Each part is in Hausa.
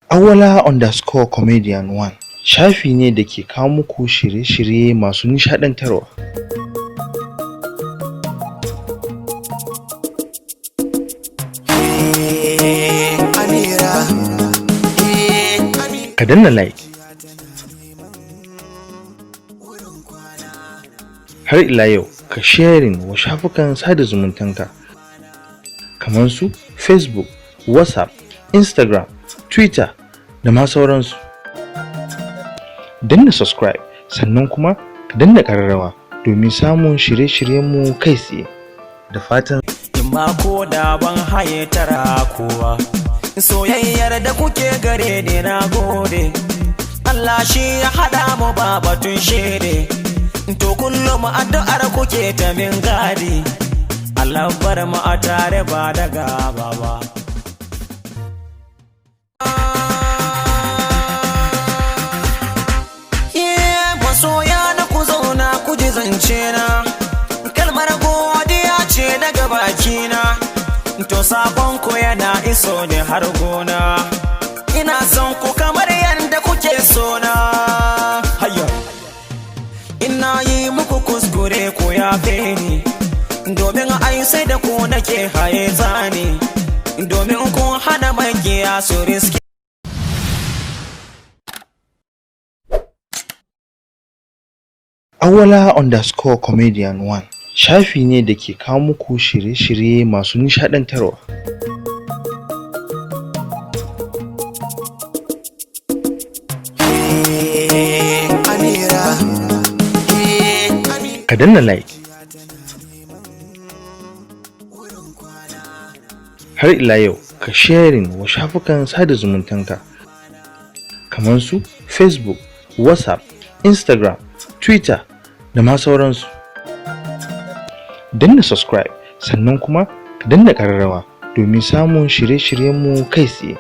Awala_comedian1 shafi ne da ke kawo muku shirye-shirye masu nishaɗantarwa. Ka danna like. Har ila yau, ka sharing wa shafukan sada zumuntanka kamar su Facebook, WhatsApp, Instagram, Twitter da ma sauransu. Danna subscribe, sannan kuma ka danna ƙararrawa domin samun shirye-shiryenmu kai tsaye. Da fatan Ma ko da ban haye tara kowa, soyayyar da kuke gare ni, na gode. Allah shi ya haɗa mu, ba batun shede. To, kullum addu'ar kuke ta min gadi, Allah bar mu a tare ba da gaba ba. Masoya na, ku zauna ku ji zance na, kalmar godiya ce daga bakina. To, sakon ku yana iso ne har gona. Ina son ku kamar yadda kuke sona. Hayya, ina yi muku kuskure, ku yafe ni, domin ai sai da ku nake haye zani, domin ku hana makiya su riske. Awala_comedian1 shafi ne da ke kawo muku shirye-shirye masu nishaɗantarwa. Ka danna like. Har ila yau, ka sharing wa shafukan sada zumuntanka kamar su Facebook, WhatsApp, Instagram, Twitter da ma sauransu. Danna subscribe, sannan kuma ka danna ƙararrawa domin samun shirye-shiryenmu kai tsaye.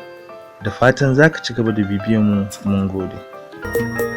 Da fatan za ka ci gaba da bibiyanmu. Mun gode.